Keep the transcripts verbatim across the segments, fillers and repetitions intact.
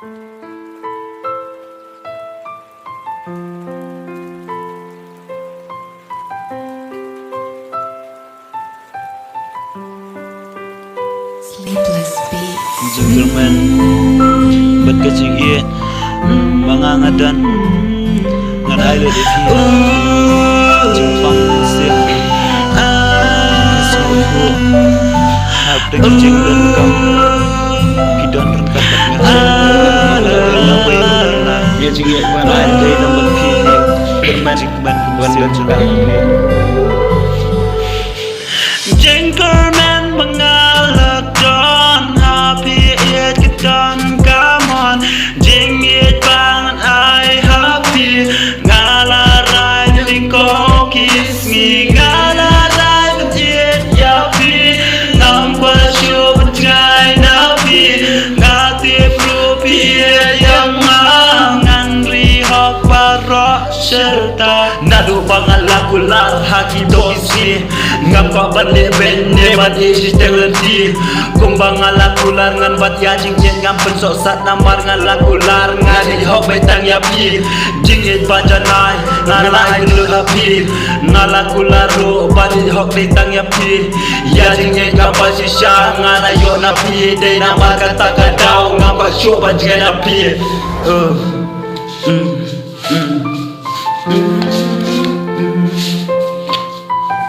Sleepless Beats. Jingkyrmen bad ka jingïeit ba nga nga don, ngan ai lut ïa phi jingpang mynsiem, ka sngewthuh hapdeng jingdonkam. Phi don ryngkat bad nga, ïa jingïeit ba nga ai dei namar phi, jingkyrmen ban don jingkyrmen. Jingkyrmen ba nga la don ha phi, ïeit ka don ka mon. Jingïeit ba ngan ai ha phi, nga la rai nyngkong ki sngi. Nga la rai ban ïeit ïa phi, ngam kwah shuh ban jngai na phi. Nga tip ruh phi ïeit ïa nga, ngan ri hok baroh syrta. Naduh ba nga la kular ha kito ki sngi, ngam kwah ban leh beiñ ne ban ïeh shiteng lynti. Kumba nga la kular ngan bat ïa jingïeit, ngam pynsohsat namar nga la kular, nga ri hok beit tang ïa phi. Jingïeit ba janai nga la ai kyllut ha phi, nga la kular ruh ban ïeit hok dei tang ïa phi. Ïa jingïeit kaba shisha nga la ïoh na phi, dei namar kata ka daw ngam kwah shuh ban jngai na phi. Uh. Mm. Mm. Mm.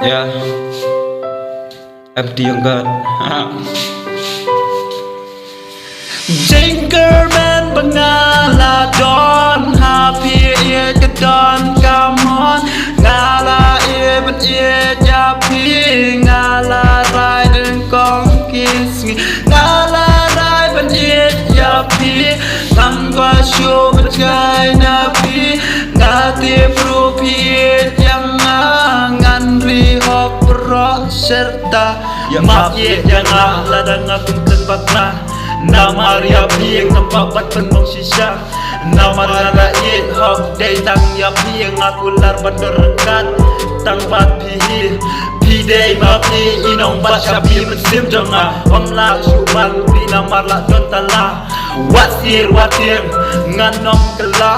Yeah. Empty Young God. Jingkyrmen ba nga la don ha phi, ïeit ka don ka mon. Nga la ïeit ban ïeit ïa phi, nga la rai nyngkong ki sngi. Nga la rai ban ïeit ïa phi, ngam kwah shuh ban jngai na phi. Nga tip ruh phi ïeit ïa nga, ngan ri hok baroh syrta. Ïa map ïeit ïa nga lada nga kynten bakla. Namar ïa phi ngam pat ban pynmong shisha. Namar nga la ïeit hok dei tang ïa phi, nga kular ban don ryngkat tang bad phi hi. Phi dei ma phi, i nongbad sha phi mynsiem jong nga. Ym lah shuh ban phi namar la don tala. Wat sir wat tieng ngan ym kylla.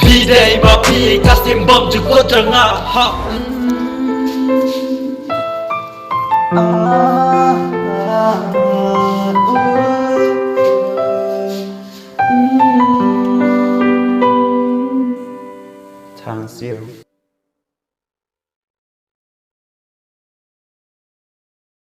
Phi dei ma phi ka symbai jukut jong nga. Ha. Thanks you.